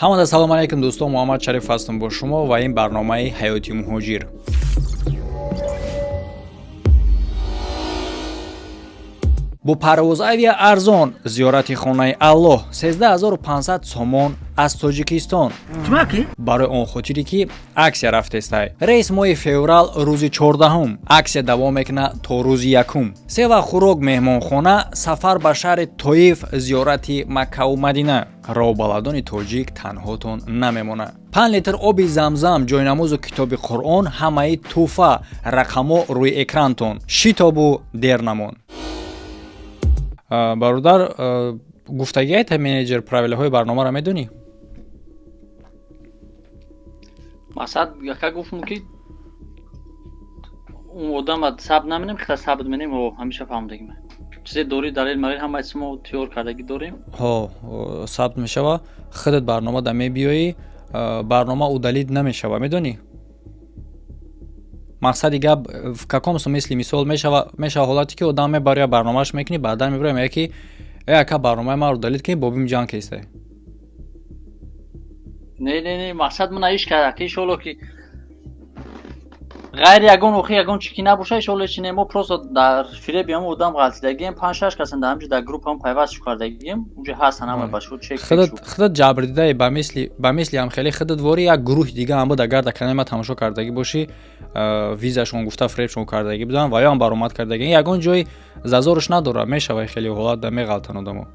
Ҳамада салом алайкум, дӯстон. Муҳаммад Шариф ҳастам бо шумо ва ин барномаи «Ҳаёти муҳоҷир». Бо Парвоз Авиа арзон зиёрати хонаи Аллоҳ, 13 500 сомон аз Тоҷикистон. Барои он хотире ки аксия рафтестай, рейс моҳи феврал, рӯзи 14-ум, аксия давом мекунад то рӯзи 1-ум. Се вақт хӯрок, меҳмонхона, сафар ба шаҳри Тоиф, зиёрати Маккаву Мадина. Роҳбаладони тоҷик танҳотон намемонад. 5 литр оби Замзам, ҷойнамозу китоби Қуръон, ҳамаи тӯҳфа. Рақамҳо рӯи экрантон, шитобу дер намон. Бародар, гуфтагиайта менеҷер правилаҳои барномаро медонӣ? Мақсад, яка гуфтм, ки он одама сабт наменем, хита сабт менем. О, ҳамеша фаҳмдагим, чизе дорӣ, далел марил, ҳамаи мо тиёр кардагӣ дорем. Ҳо, сабт мешава, худат барнома да мебиёӣ, барнома удалить намешава, медонӣ? Мақсади гап в каком смысле? Мисол, мешава ҳолате, ки одам мебаря, барномааш мекунӣ, баъдан мебаря, мега, ки э, ака, барномаи маро удалить кунӣ, бобим ҷанг кестай. Не, не, не, мақсад мана иш кард, ки иншоалло, ки ғайри ягон охи ягон чи ки набоша, иншоалло, чи не. Мо просто дар фиреби ҳам одам ғалтидагием, панҷ шаш касан дар ҳамҷо дар группаам пайваст шу кардагием, унҷо ҳастан ҳама бачаҳо, чек. Худат ҷабр дидаи, ба мисли ҳам хеле худат вори як гурӯҳи дига ҳам буд. Агар дар канали ма тамошо кардагӣ бошӣ, визашон гуфта фиребшон кардагӣ буданд ва ё ҳам баромад кардагӣ, ягон ҷой зазорш надорад. Мешава, хеле ҳолат да меғалтан одамо.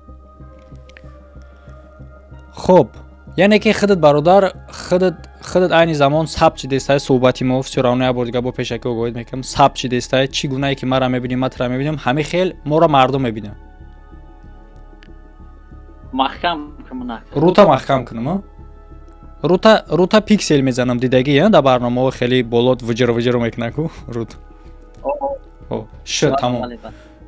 Хуб, яъне ки худат, бародар, худат айни замон сабт шидестай суҳбати мо. Всё равно як бор дига бо пешакӣ огоҳид мекунам, сабт шидестай. Чӣ гунае ки мара мебинӣ, ма тра мебинам, ҳамин хел моро мардум мебинанд. Маҳкам кунам. Рута маҳкам кунам, рута пиксел мезанам. Дидагӣ, дар барномаҳо хеле болот вуҷир вуҷир мекунад ку рут ш тамом,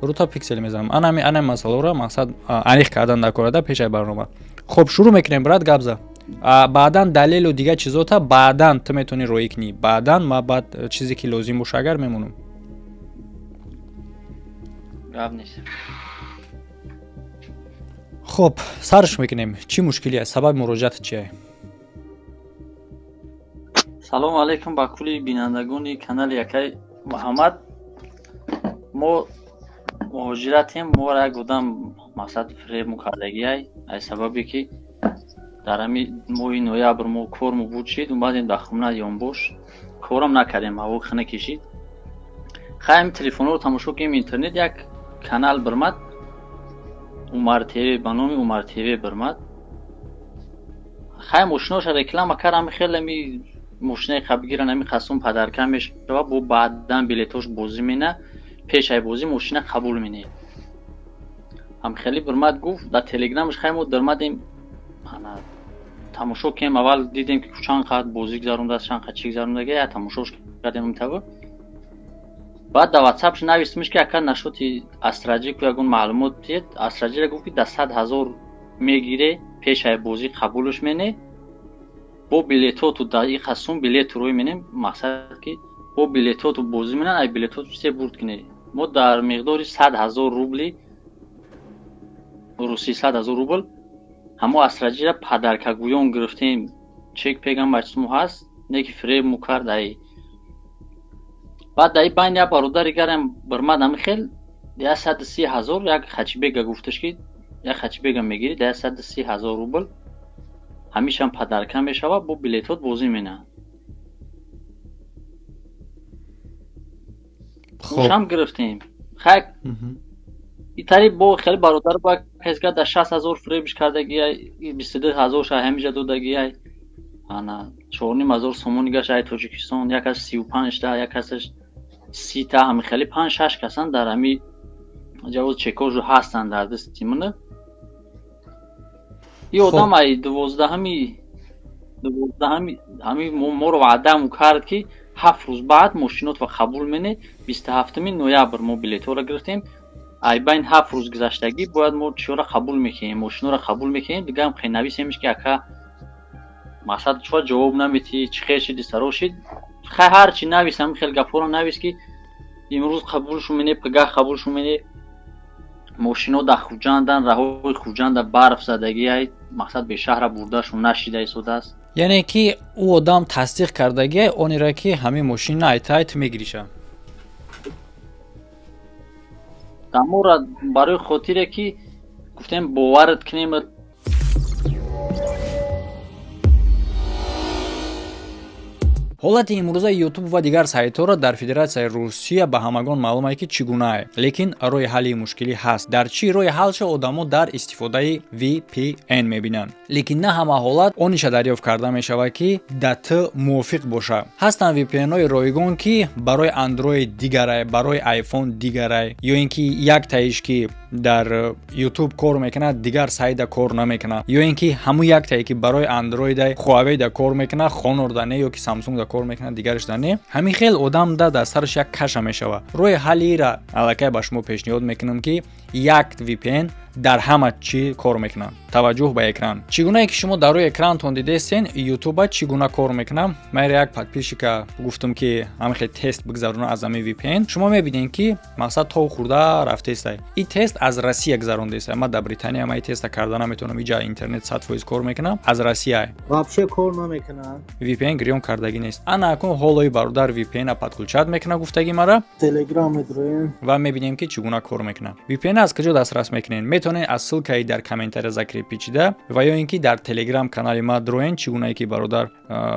рута пиксел мезанам. Анами масъаларо мақсад аниқ кардан дакорада пешаи барнома. Хуб, шурӯъ мекунем, брат, гап за. Баъдан далелу дигар чизота баъдан ту метавонӣ роӣ кунӣ, баъдан ма баъд чизе ки лозим боша, агар мемонам. Гап нест. Хуб, сарш мекунем. Чӣ мушкиле аст? Сабаби муроҷиат чие? Салому алайкум ба кулли бинандагони канали якай Муҳаммад. Мо муҳоҷиратем, моро як одам, мақсад, фиреб кардагиай, аз сабабе ки дар ҳами моҳи ноябр мо корму буд шид, омадем дар хона ёнбош, корам накардем, ҳаво хина кишид. Хай, ҳами телефонҳоро тамошо кунем, интернет, як канал бирмад, Умар ТВ, ба номи Умар ТВ бирмад. Хай, мошиноша реклама кард, ҳами хеле ми мошинаи қабгиран, ҳами қасум подарка мешава, бо баъдан билетош бозӣ мена, пешай бозӣ мошина қабул мене. Ҳам хеле бирмад, гуфт дар телеграмаш. Хай, мо дирмадем, тамошо кунем. Аввал дидем, ки чанд қад бозӣ гузарондааст, чанд қад чӣ гузарондаги, я тамошош кардем тавр. Баъд дар ватсапш навистимш, ки ака, нашоти астраҷӣ ку ягон маълумот диҳед. Астраҷира гуфт, ки да 100 000 мегире, пешай бозӣ қабулш мене, бо билетоту да и қасум билету рӯй менем. Мақсад, ки бо билетоту бозӣ менан, ай билетоту се бурд кине. Мо дар миқдори 100 000 рубли русӣ, 100 000 рубл, ҳамо астраҷира подаркагӯён гирифтем. Чек пегам бачисмо ҳаст, не ки фиребму кард. Ай баъд дар байн як бародари гарам бирмад, ҳами хел 130 000 як хачбега гуфташ, ки як хачбега мегирӣ да 130 000 рубл, ҳамишам подарка мешава, бо билетот бозӣ менаҳад. Ушам гирифтем. Хай, итари бо хеле бародар бо касга да 60 000 фиребиш кардагиай, 22 000 ша ҳамиҷа додагиай, ана 4,5 ҳазор сомони гашт ай Тоҷикистон, як кас 35-та, як касаш 30-та, ҳами хеле панҷ шаш касан дар ҳами ҷавоз чекожу ҳастанд дар дасти мана. И одам ай 12-ҳами ҳами моро ваъдаму кард, ки 7 рӯз баъд мошинотро қабул мене. 27-ми ноябр мо билетҳоро гирифтем. Ай байн 7 рӯз гузаштагӣ, бояд мо чиёро қабул мекунем, мошиноро қабул мекунем. Дигаам нависемш, ки ака, мақсад, чуа ҷавоб наметиҳӣ, чӣ хел шиди, саро шид. Хай, ҳарчи навис, ҳами хел гапҳоро навис, ки имрӯз қабулшу мене, пагаҳ қабулшу мене. Мошино дар Хуҷандан, раҳои Хуҷанда барф задагӣ, ай. Мақсад, бешаҳра бурдашон нашида истодааст. Яъне ки ӯ одам тасдиқ кардагия онеро, ки ҳамин мошина айтайт мегириша. Дамора барои хотире ки гуфтем, боварат кунем. Ҳолати имрӯзаи Ютуб ва дигар сайтҳоро дар Федератсияи Русия ба ҳамагон маълумае, ки чӣ гунае, лекин роҳи ҳалли мушкилӣ ҳаст. Дар чӣ роҳи ҳалша одамо дар истифодаи VPN мебинанд, лекин на ҳама ҳолат ониша дарёфт карда мешавад, ки да т мувофиқ бошад. Ҳастанд VPN-ҳои ройгон, ки барои Android дигарай, барои iPhone дигарай, ё ин ки як таиш, ки дар YouTube кор мекунад, дигар сайта кор намекунад, ё ин ки ҳамун яктае, ки барои Android, Huawei да кор мекунад, Honor да не, ё ки Samsung да кор мекунад, дигараш да не. Ҳамин хел одам да дар сараш як каша мешавад. Роҳи ҳаллиро аллакай ба шумо пешниҳод мекунам, ки як VPN дар ҳама чӣ кор мекунад. Таваҷҷӯҳ ба экран. Чӣ гунае ки шумо дар рӯи экранатон дидестен, Ютуба чӣ гуна кор мекунам. Ман як подписчика гуфтам, ки ҳамин хел тест бигзарона аз ҳамин VPN. Шумо мебинед, ки мақсад то хурда рафтестай. И тест аз Россия гузарондеста. Ма дар Британия ма и теста карда наметавонам, иҷа интернет 100% кор мекунам. Аз Россия. Вообще кор намекунад. VPN гирён кардагӣ нест. Ана акун ҳолои бародар VPN-а подключать мекунад, гуфтагӣ мара. Телеграм медроем. Ва мебинем, ки чӣ гуна кор мекунад. VPN аз куҷо дастрас мекунед? Метавонед аз ссылкаи дар комментария закрепить шида ва ё ин ки дар Телеграм канали ма дроен. Чӣ гунае ки бародар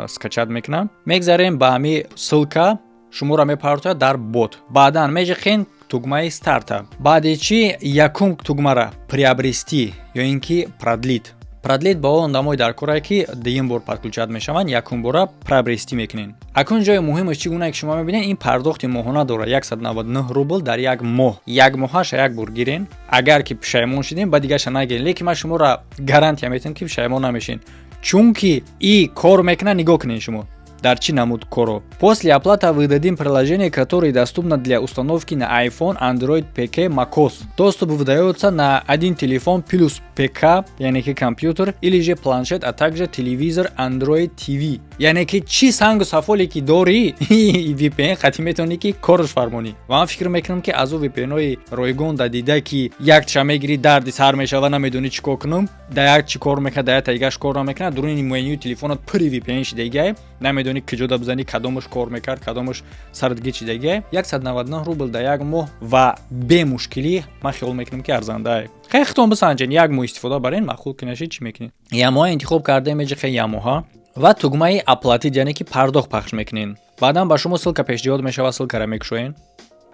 скачать мекунам, мегзарем ба ҳами ссылка, шуморо мепартояд дар бот. Баъдан меҷиқен тугмаи старта. Баъди чӣ якум тугмара приобрести ё ин ки продлить. Продлить ба он одамои дар корае, ки дуюм бор подключать мешаванд. Якум бора приобрести мекунед. Акун ҷои муҳимаш, чӣ гунае ки шумо мебинед, ин пардохти моҳона дорад, 199 рубл дар як моҳ. Як моҳаша як бор гирен, агар ки пушаймон шудем, ба дигаша нагирен. Лекин ман шуморо гарантия метиҳам, ки пушаймон намешин, чунки и кор мекунад. Нигоҳ кунед, шумо дар чӣ намуд коро. После оплата выдадим приложение, которое доступно для установки на iPhone, Android, ПК, macOS. Доступ выдается на один телефон плюс ПК, яъне ки компьютер или же планшет, а также телевизор Android TV. Яъне ки чӣ сангу сафоле ки дорӣ, VPN хати метавонӣ, ки корш фармонӣ. Ва ман фикр мекунам, ки аз ӯ VPN-ҳои ройгон да дида, ки якча мегирӣ, дарди сар мешава, намедонӣ чӣ кор кунам, да як чӣ кор мекунад, да як тагигаш кор намекунад. Дуруни менюи телефонат пури VPN шидагиай, намедонӣ куҷода бизанӣ, кадомаш кор мекард, кадомаш сарат гич шидагиай. 199 рубл дар як моҳ ва бемушкилӣ, ман хиёл мекунам, ки арзандае. Хеле хитон бисанҷен, як моҳ истифода барен, маъқул ки нашид, чӣ мекунед? Ямоҳа интихоб кардаем, меҷиқе ямоҳа ва тугмаи оплатить, яъне ки пардохт пахш мекунед. Баъдан ба шумо ссылка пешниҳод мешавад, ссылкаро мекушоед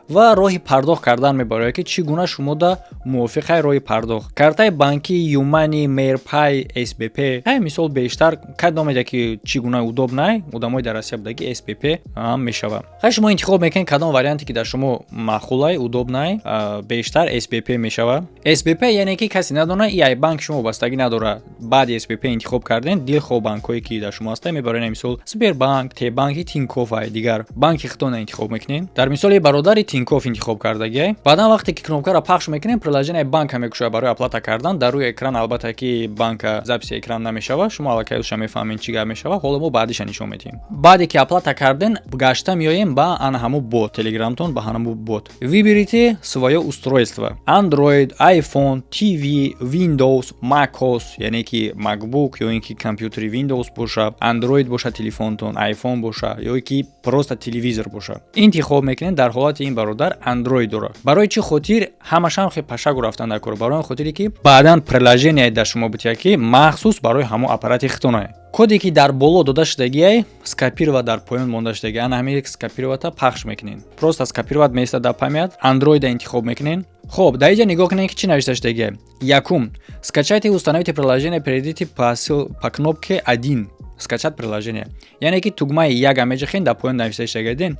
ва роҳи пардохт кардан мебарояд, ки чӣ гуна шумода мувофиқай роҳи пардохт: картаи банкӣ, ЮMoney, Мир Пай, СБП. Ҳай, мисол, бештар кадомеда ки чӣ гуна удобный, одамои дар Россия будаги, СБП ҳам мешавад. Хай, шумо интихоб мекунед кадом варианте, ки дар шумо маъқулай, удобный. Бештар СБП мешавад. СБП, яъне ки касе надона, и ай банк шумо вобастагӣ надорад. Баъди СБП интихоб карден, дилхоҳ банкҳое, ки дар шумо ҳастанд, мебароед. Мисол, Сбербанк, Тбанки, Тинькофф, ай дигар банки худтона интихоб мекунед. Дар мисоли бародари Тинькофф интихоб кардагиай. Баъдан вақте ки кнопкаро пахш мекунем, приложение банка мекушояд барои оплата кардан. Дар рӯи экран, албатта, ки банка записи экран намешавад, шумо аллакай уша мефаҳмед, чӣ гап мешавад. Ҳоло мо баъдиша нишон медиҳем. Баъде ки оплата карден, гашта меоем ба ана ҳамун бот Телеграмтон, ба ҳамун бот. Выберите своё устройство: Android, iPhone, TV, Windows, macOS, яъне ки MacBook ё ин ки компютери Windows боша, Android боша телефонтон, iPhone боша ё ки просто телевизор боша, интихоб мекунед. Дар ҳолати ин бародар Android дорад. Барои чӣ хотир ҳамашам хе пашагу рафтан дар кор? Барои он хотире, ки баъдан приложение дар шумо битяд, ки махсус барои ҳамон аппарати хитонае. Коде, ки дар боло дода шудагиай, скопировать дар поён монда шудаги, ана ҳамин скопировата пахш мекунед. Просто скопировать меистад дар память. Андроида интихоб мекунед. Хоб, дар инҷа нигоҳ кунед, ки чӣ навишта шудагиай. Якум: скачайте и установите приложение, перейдите по кнопке 1, скачать приложение. Яъне ки тугмаи яга меҷихен, дар поён навишта шудагиай, ден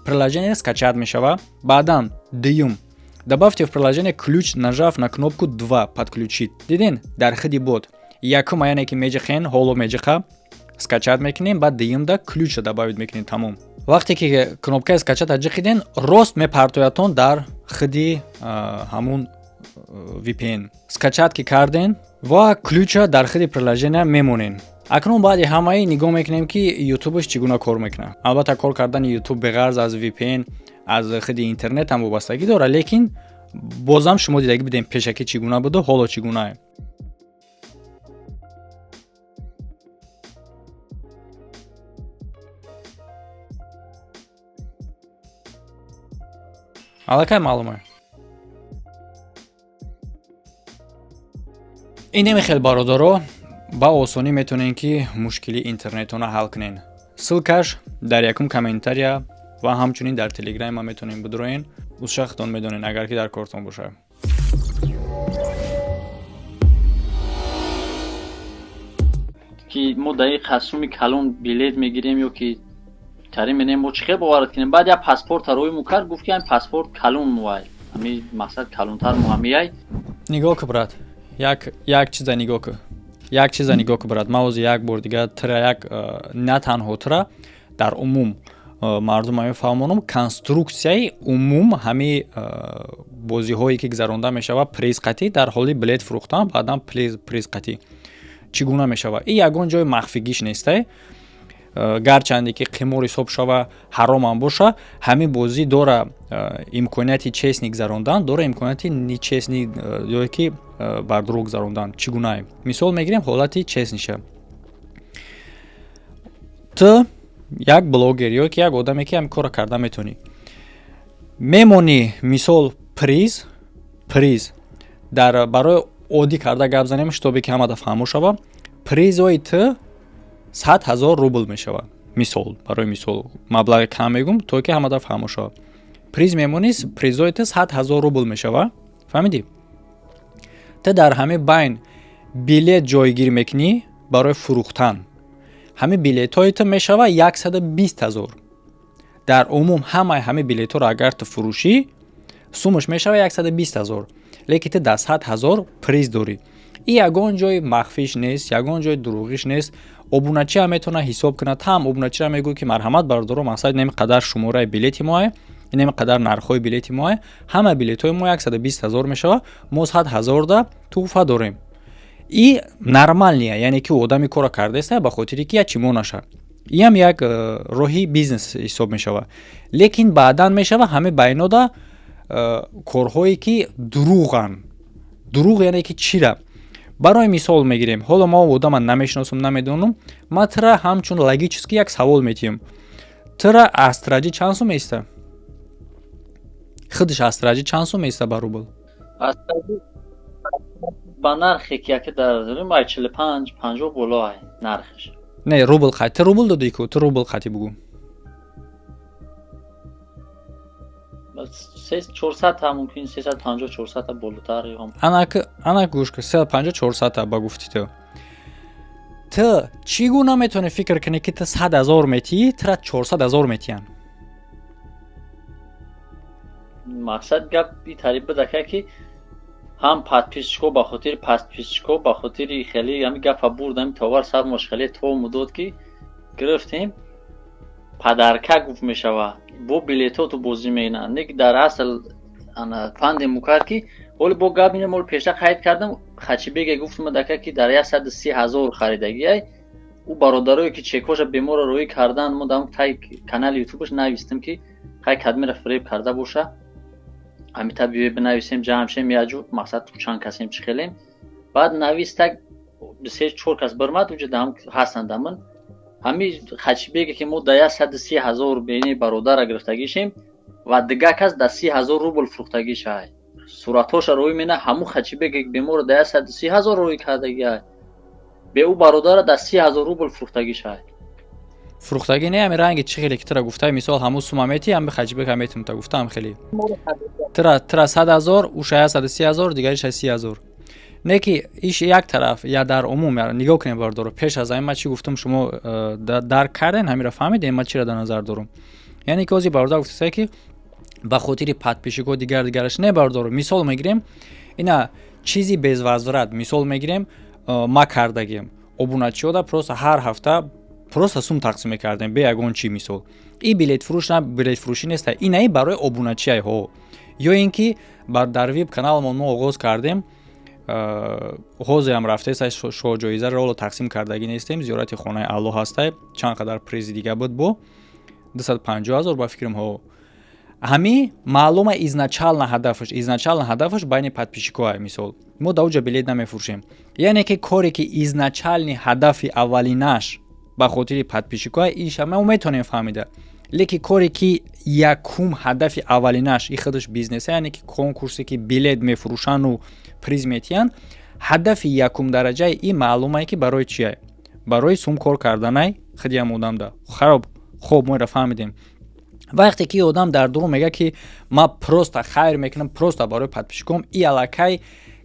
приложение скачать мешавад. Баъдан дуюм: добавьте в приложение ключ, нажав на кнопку 2, подключить. Диден, дар худи бот якума, яъне ки меҷиқен, ҳоло меҷиқа, скачать мекунем, баъд дуюмда ключа добавить мекунем, тамом. Вақте ки кнопкаи скачать ҷиқиден, рост мепартоятон дар худи ҳамун VPN. Скачать ки карден ва ключа дар худи приложения мемонен. Акнун баъди ҳамаи нигоҳ мекунем, ки Ютубаш чӣ гуна кор мекунад. Албатта, кор кардани Ютуб беғарз аз VPN аз худи интернет ҳам вобастагӣ дорад, лекин бозам шумо дидагӣ будем, пешакӣ чӣ гуна буду, ҳоло чӣ гунае. Аллакай маълума. Инеми хел, бародаро, ба осонӣ метавонем, ки мушкили интернетона ҳал кунен. Ссылкаш дар якум комментария ва ҳамчунин дар телеграми ма метавонем бидроен. Узшахтон медонен, агар ки дар кортон бошад. Ки мо дар ин қасуми калон билет мегирем ё ки тарин менем, мо чӣ хел боварат кунем? Баъд як паспорта рӯи мо кард, гуфт, ки ҳамин паспорт калон муай, ҳами мақсад калонтар муҳамияй. Нигоҳ ку, брат, як чиза нигоҳ ку, як чиза нигоҳ ку, брат. Ман ҳозир як бор дига тира як, на танҳо тира, дар умум мардум мефаҳмонам конструксияи умум ҳами бозиҳое, ки гузаронда мешавад, приз қатӣ, дар ҳоли билет фурӯхтан, баъдан приз қатӣ чӣ гуна мешавад. И ягон ҷои махфигиш нестай. Гарчанде ки қимор ҳисоб шава, ҳаромам боша, ҳамин бозӣ дора имконияти честный гузарондан, дора имконияти нечестный ё ки бар дурӯғ гузарондан. Чӣ гунае? Мисол мегирем ҳолати честныйша. Ту як блогер ё ки як одаме, ки ҳамин корро карда метавонӣ, мемонӣ, мисол, приз дар, барои оддӣ карда гап занем, шитобе ки ҳамада фаҳмо шава, призои ту 100 000 рубл мешавад, мисол. Барои мисол маблағи кам мегум, то ки ҳамада фаҳмо шавад. Приз мемонӣ, призои ту 100 000 рубл мешавад, фаҳмидӣ? Ту дар ҳамин байн билет ҷойгир мекунӣ барои фурӯхтан. Ҳамин билетҳои ту мешавад 120 000. Дар умум ҳамаи ҳамин билетҳоро агар ту фурӯшӣ, сумаш мешавад 120 000, лекин ту дар 100 000 приз дорӣ. И ягон ҷои махфиш нест, ягон ҷои дурӯғиш нест. Обуначиам метавонад ҳисоб кунад. Ҳам обуначиро мегӯй, ки марҳамат, бародаро, мақсад инами қадар шумораи билети моа, инами қадар нархҳои билети моа, ҳама билетҳои мо 120 000 мешавад, мо 100 000 да тӯҳфа дорем. И нормальный, яъне ки одами корро кардаеста, ба хотире ки як чимо наша. Иам як роҳи бизнес ҳисоб мешавад. Лекин баъдан мешава ҳама байнода корҳое, ки дурӯғанд. Дурӯғ яъне ки чира? Барои мисол мегирем, ҳоло мо одама намешиносам, намедонам, ма тира ҳамчун логически як савол метиҳам: тира астраҷи чанд сум еста? Худаш астраҷи чанд сум еста ба рубл? Ба нархе ки яке дар ай 45, 50 боло ай нархаш. Не, рубл қати, ту рубл додӣ ку, ту рубл қати бугӯ. 400-та, мумкин 350, 400-та болотар. Анак, анак, гӯш кун, 350, 400-та ба гуфти ту. Ту чӣ гуна метавонӣ фикр кунӣ, ки ту 100 000 метиҳӣ, тура 400 000 метиҳанд? Мақсад гап и тариқ будака, ки ҳам подписчико, ба хотири подписчико, ба хотири хеле ҳами гапа бурд, ҳами товар сармош хеле тому дод, ки гирифтем, подарка гуфт мешава, бо билетоту бозӣ мекунанд. Не, дар асл ана фанде мукард, ки ҳоли бо гап ина мол пеша қайд кардам, хачибеге гуфтум дака, ки дар 130 000 харидагиай. Ӯ бародарое, ки чекоша беморро роӣ кардан, мо дар тай канали ютубаш навистем, ки хай кадмера фиреб карда боша, ҳамита биёй бинависем, ҷамъ шем яҷу, мақсад чанд касем, чӣ хелем. Баъд навистак, се чор кас бирмад, уҷа дам ҳастанд. Дамн ҳами хачибеге, ки мо дар 130 000 бени бародара гирифтагишем ва дигар кас дар 30 000 рубл фурӯхтагишай, суратҳоша рӯй мена, ҳамун хачибеге беморро дар 130 000 рӯй кардагиай, бе ӯ бародара дар 30 000 рубл фурӯхтагишай. Фурӯхтагӣ не, ҳами ранги чӣ хеле ки тура гуфтай, мисол, ҳамун сума мети, ҳами хачибека метум та гуфтаам, хеле тира 100 000, уша 130 000, дигариша 30 000. Не ки иш як тараф я, дар умум нигоҳ кунем, бардоро. Пеш аз ҳамин ман чӣ гуфтам, шумо дарк кардем, ҳамира фаҳмидем, ман чиро дар назар дорам? Яъне ки ҳозир бародар гуфтасае, ки ба хотири подписчико, дигар дигараш. Не, бардоро, мисол мегирем, ина чизи безвозврат, мисол мегирем, ма кардагем обуначиёда, просто ҳар ҳафта просто сум тақсим мекардем бе ягон чи. Мисол, и билетфурӯш на, билетфурӯшӣ неста, инаи барои обуначиай ҳо. Ё ин ки дар вип каналамон мо оғоз кардем, ҳозирам рафтеса, шоҳҷоизаро ҳоло тақсим кардагӣ нестем. Зиёрати хонаи Аллоҳ ҳастай, чанд қадар призи дига буд, бо 250 000 ба фикрам ҳо. Ҳами маълума, изначально ҳадафаш байни подписчикоа. Мисол, мо да уҷа билет намефурӯшем, яъне ки коре ки изначальный ҳадафи аввалинаш ба хотири подписчикоа, иша мо метавонем фаҳмида. Лекин коре ки якум ҳадафи аввалинаш и худаш бизнеса, яъне ки конкурсе ки билет мефурӯшану приз метиҳанд, ҳадафи якум дараҷаи и маълумае, ки барои чие? Барои сум кор карданай худи ҳам одамда. Хароб, хоб, мо ира фаҳмидем. Вақте ки одам дар дурун мегӯяд, ки ман просто хайр мекунам, просто барои подписчиком, и аллакай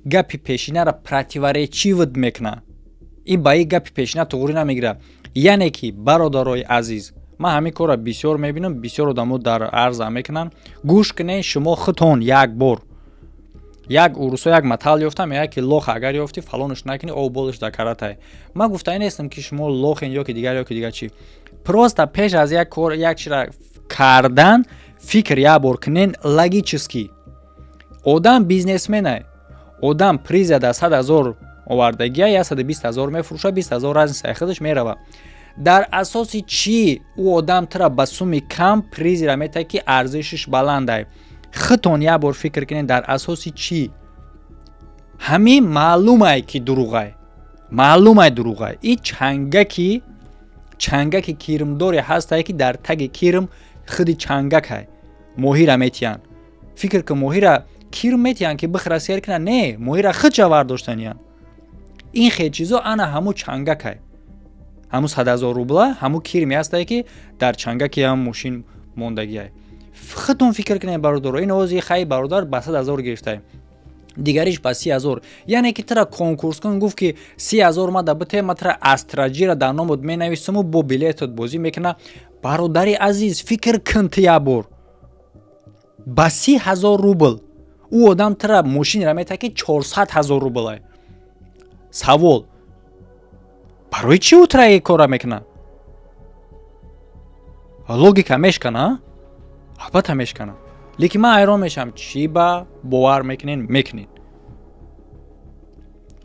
гапи пешинаро противоречивать мекунад, и ба и гапи пешина туғрӣ намегирад. Яъне ки, бародарои азиз, ман ҳамин корро бисёр мебинам, бисёр одамо дар арза мекунанд. Гӯш кунед шумо худтон як бор. Як урусо як матал ёфтам, мегӯяд, ки лох агар ёфтӣ, фалонаш накунӣ, об болаш дар каратай. Ман гуфтанӣ нестам, ки шумо лохен ё ки дигар, ё ки дигар чӣ. Просто пеш аз як кор, як чира кардан, фикр як бор кунен логически. Одам бизнесменай, одам приза да 100 000 овардагия, 120 000 мефурӯша, 20 000 разница худаш мерава. Дар асоси чӣ ӯ одам тура ба суми кам призира метаҳад, ки арзишиш баландай? Худтон як бор фикр кунед, дар асоси чӣ? Ҳамин маълумай, ки дурӯғай, маълумай, дурӯғай. И чангаки кирмдоре ҳастае, ки дар таги кирм худи чангакай моҳира метиҳанд. Фикр кун, моҳира кирм метиҳанд, ки бихӯра, сер кунад? Не, моҳира худша вардоштаниянд. Ин хел чизо ана ҳаму чангакай, ҳаму 100 000 рубла ҳаму кирме ҳастае, ки дар чангаки ҳам мошин мондагиай. Худтон фикр кунед, бародаро. Ин ози хай, бародар ба 100 000 гирифтае, дигариш ба 30 000. Яъне ки тура конкурс кун гуфт, ки 30 000 мада бите, ма тура Астра Джира дар номот менависаму бо билетот бозӣ мекуна. Бародари азиз, фикр кун ту як бор: ба 30 000 рубл ӯ одам тура мошинеро метаҳад, ки 400 000 рублай. Савол: барои чӣ ӯ тура ин корра мекунад? Логика мешкана, албатта мешкана. Лекин ман ҳайрон мешавам, чӣ ба бовар мекунен, мекунед.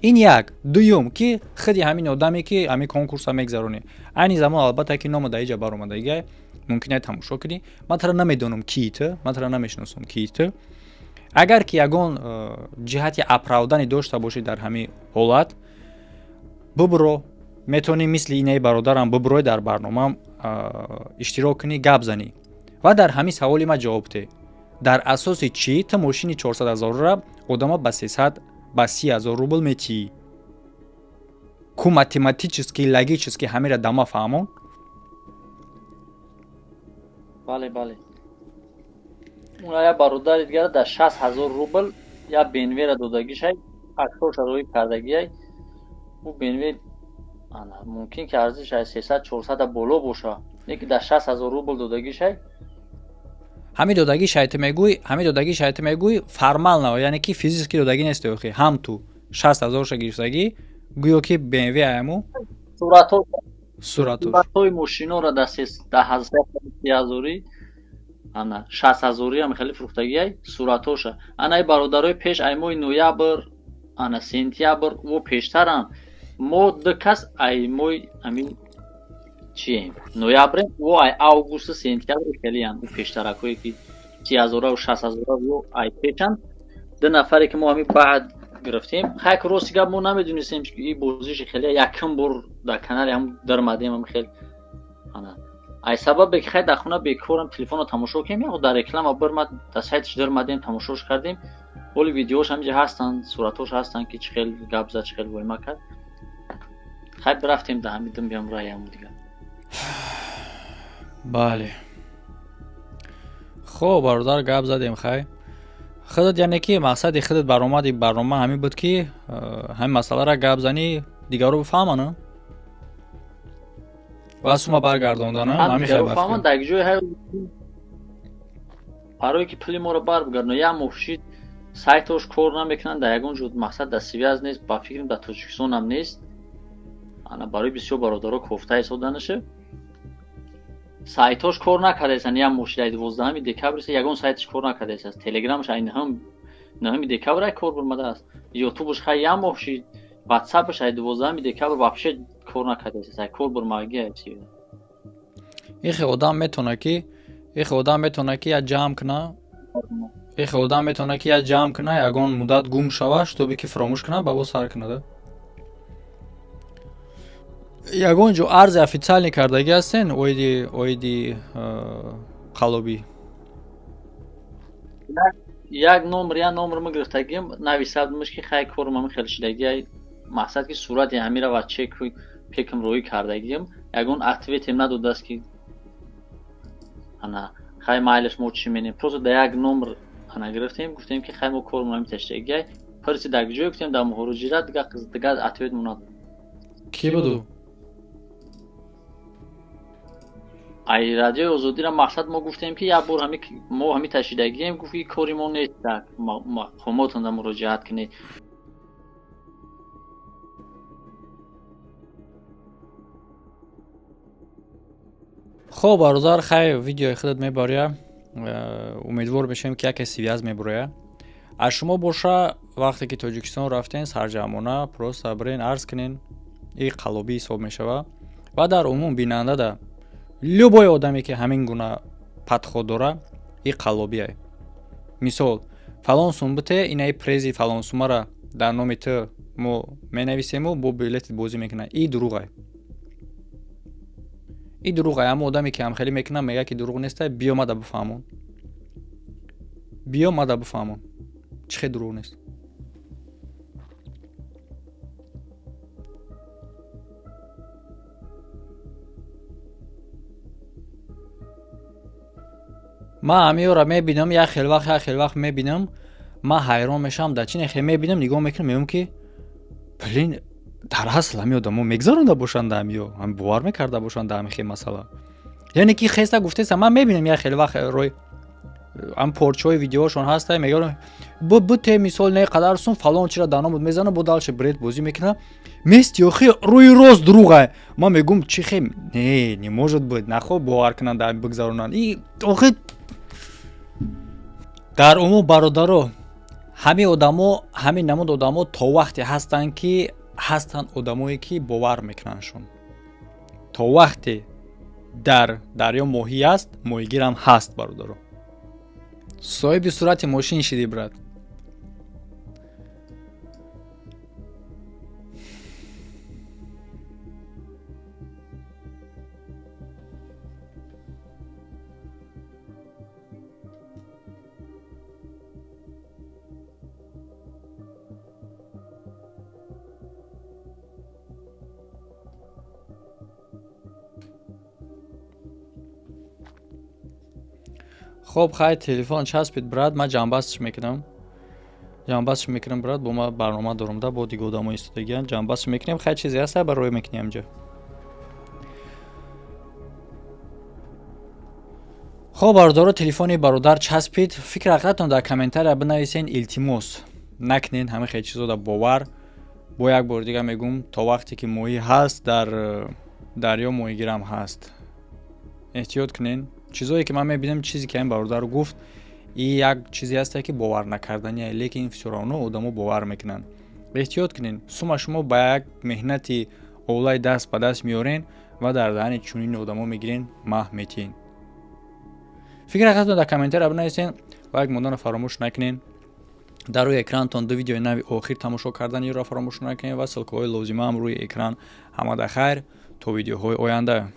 Ин як. Дуюм, ки худи ҳамин одаме, ки ҳамин конкурса мегзаронӣ, айни замон албатта ки номо дар иҷа баромадагиай, мумкин ай тамошо кунӣ. Ман тара намедонам, кии ту, ман тара намешиносам, кии ту. Агар ки ягон ҷиҳати оправдание дошта бошӣ дар ҳамин ҳолат, бубуро, метавонӣ мисли инаи бародарам бубурой, дар барномаам иштирок кунӣ, гап занӣ ва дар ҳамин саволи ман ҷавоб деҳ: дар асоси чӣ ту мошини 400 000-ра одама ба 300, ба 30 000 рубл метиҳӣ? Ку математически, логически ҳамира дама фаҳмон. Бале, уна як бародари дигар дар 60 000 рубл як БМВра додагишай, аксоша роӣ кардагиай. Ӯ БМВ мумкин ки арзишаш аз 300, 400 боло боша, лекин дар 60 000 рубл додагишай. Ҳамин додагӣ шайти мегӯй, ҳамин додагӣ шайти мегӯй, формально, яъне ки физически додагӣ нест. Охи ҳам ту 60 000-ша гирифтагӣ, гӯё ки БМВ аяму. Суратҳо. Суратош. Суратҳои мошиноро дар 30 000-ӣ, ана 60 000-ӣ ҳам хеле фурӯхтагиай суратҳоша. Ана и бародарои пеш ай моҳи ноябр, ана сентябр во пештарам. Мо ду кас ай моҳи ҳамин чием, ноябрем, во ай августу сентябр хелиянд. У пештаракҳое ки 30 000-ау 60 000-а, во ай пешанд. Ду нафаре ки мо ҳамин баъд гирифтем. Хайк, рости гап, мо намедонистем, ки и бозиши хеле якум бор дар канали ҳам даромадем. Ҳам хел ана ай сабабе ки хай дар хона бекорам, телефонро тамошо кунем, яхо дар реклама бирмад, дар сайтиш даромадем, тамошош кардем. Ҳоли видеош ҳаминҷа ҳастанд, суратҳош ҳастанд, ки чӣ хел гап зад, чӣ хел воима кард. Хай, бирафтем да ҳамин дум биям раяму дигар. Бале, хоб, бародар, гап задем. Хай, худат, яъне ки мақсади худат баромади барнома ҳамин буд, ки ҳамин масъаларо гап занӣ, дигарро бифаҳманд ва сума баргардондан. Ҳамин хел. Фаҳманд, дар ҷои ҳай барое ки пули моро барбигардонад. Як моҳ шид, сайтош кор намекунанд дар ягон ҷо, мақсад дар связь нест, ба фикрам, дар Тоҷикистонам нест. Ана барои бисёр бародаро кофта ҳисоданаша, сайтош кор накардаесан. Як моҳ шид, ай 12 декабр ягон сайташ кор накардаест. Телеграмаш ай 9 декабр ай кор бурмадааст, Ютубаш хай як моҳ шид, Ватсапаш ай 12 декабр вообще кор накардаест, ай кор бурмагӣ. Ихе одам метавона ки, ихе одам метавона ки як ҷамъ куна, ихе одам метавона ки як ҷамъ куна, ягон муддат гум шава, чтобы ки фаромӯш куна, ба боз сар кунада. Ягон ҷо арзи официалӣ кардагӣ ҳастен оиди қалобӣ? Як номер ма гирифтагим, нависадмш ки хай корум ҳами хел шидагӣ, мақсад ки сурати ҳамира ва чек пекм роӣ кардагим, ягон ответем надодааст ки ана хай майлаш мо чӣ менем. Просто да як номер ана гирифтем, гуфтем ки хай мо корум ҳами таштагӣ, пурси дар ҷое, гуфтем дар муҳоҷират, дига ответ мо надод. Кӣ буду? Ай радиои Озодира мақсад мо гуфтем ки як бор мо ҳами ташидагием, гуфт ки кори мо нест, мақомотонда муроҷиат кунед. Хоб, бародар, хай видеои худат мебаря, умедвор мешавем ки яке связ мебуроя. Аз шумо боша, вақте ки Тоҷикистон рафтен, сарҷамъона просто бирен арз кунен, и қалобӣ ҳисоб мешава. Ва дар умум бинандада любой одаме ки ҳамин гуна подход дора, и қалобие. Мисол, фалон сум бите, инаи прези фалон сумара дар номи ту мо менависему бо билети бозӣ мекунад, и дурӯғай, и дурӯғай. Ҳама одаме ки ҳамхелӣ мекунад, мегӯяд ки дурӯғ неста, биё мада бифаҳмон, биё мада бифаҳмон, чӣ хел дурӯғ нест. Ман ҳамиёра мебинам, як хел вақт, як хел вақт мебинам, ман ҳайрон мешавам, дар чи нехе мебинам, нигоҳ мекунам, мегӯям ки блин, дар асл ҳами одамо мегзаронда бошанд, ҳамиё ҳам бовар мекарда бошанд ҳами хел масъала. Яъне ки хеста гуфтеса, ман мебинам як хел вақт рой ам порчаҳои видеошон ҳаста, мегӯям буте, мисол, не қадар сум фалон чира дар номуд мезанам, бо дальше бред бозӣ мекунам, мести охи рӯи рост дурӯғай. Ман мегӯм чи хе, не, не может быть, нахо бовар кунанд, бигзаронанд и охи. Дар умум, бародаро, ҳамин одамо, ҳамин намуд одамо то вақте ҳастанд ки ҳастанд одамое ки бовар мекунандшон. То вақте дар дарё моҳӣ аст, моҳигирам ҳаст, бародаро. Соҳиби сурати мошин шидӣ, брат. Хоб, хай, телефон часпид, брат, ман ҷамъбастш мекунам, ҷамъбастш мекунам, брат, бо ма барнома дорам да, бо дига одамо истодагиан, ҷамъбастш мекунем. Хай, чизе ҳаста, барои мекунем инҷа. Хоб, бародаро, телефони бародар часпид. Фикр ҳақиқатон дар комментария бинависен, илтимос, накунен ҳама хел чизо да бовар. Бо як бори дига мегӯм, то вақте ки моҳӣ ҳаст дар дарё, моҳигирам ҳаст. Эҳтиёт кунен. Чизое ки ман мебинам, чизе ки ҳамин бародар гуфт, и як чизе ҳасте ки бовар накардание, лекин всё равно одамо бовар мекунанд. Эҳтиёт кунен. Сума шумо ба як меҳнати овлаи даст ба даст меорен ва дар даҳани чунин одамо мегирен, маҳ метиҳен. Фикр ҳақиқатон дар комментария бинависен, лайк монданро фаромӯш накунен, дар рӯи экранатон ду видеои нави охир тамошо карданиро фаромӯш накунед ва ссылкаҳои лозимаам рӯи экран. Ҳамада хайр, то видеоҳои оянда.